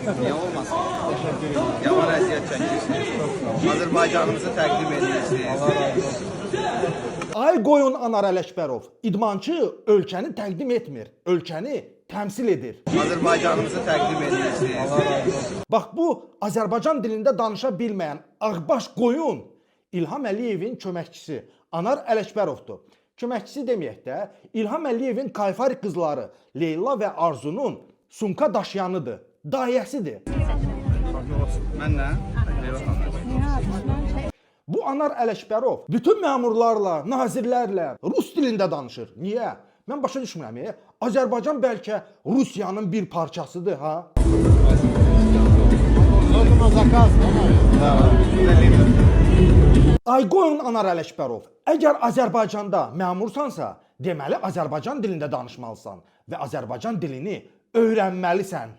Niyə olmasın? Yaman əziyyət çəkirsiniz. Azərbaycanımızı təqdim edirsiniz. Ay qoyun Anar Ələkbərov, idmançı ölkəni təqdim etmir, ölkəni təmsil edir. Azərbaycanımızı təqdim edirsiniz. Bax bu Azərbaycan dilində danışa bilməyən ağbaş qoyun İlham Əliyevin köməkçisi Anar Ələkbərovdur. Köməkçisi deməyək də, İlham Əliyevin Kayfari qızları Leyla və Arzunun sumka daşıyanıdır, dayəsidir. Mən nə? Leyla xanım. Bu Anar Ələkbərov bütün məmurlarla, nazirlərlə rus dilində danışır. Niyə? Mən başa düşmürəm. Azərbaycan bəlkə Rusiyanın bir parçasıdır, ha? Ay qoyun Anar Ələkbərov, əgər Azərbaycanda məmursansa, deməli Azərbaycan dilində danışmalısan və Azərbaycan dilini öyrənməlisən.